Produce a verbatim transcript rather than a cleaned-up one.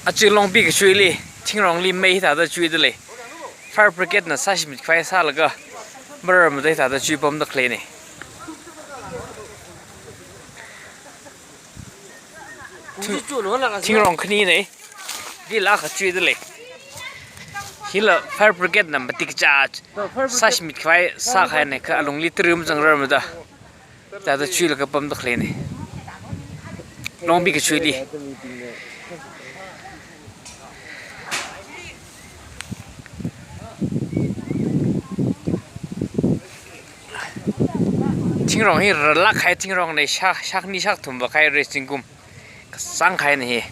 Aja Longpi kachuili, thingrongli mei hithāda chuida lei. Fire brigade na sāshimit khavai sālaga, mararmada hithāda chuipamda khaleina. Thingrong khanina, hila kachuida lei. Hila fire brigade na matik cha sāshimit khavai sākahaina, kha alungli tara mazangrarmada hithāda chuilaga pamda khaleina. Longpi kachuili. Thingrong hi rālāk kahai thingrongna, shā, shākhani shākathum vākhaira zingkum. Kasāng kahaina hi.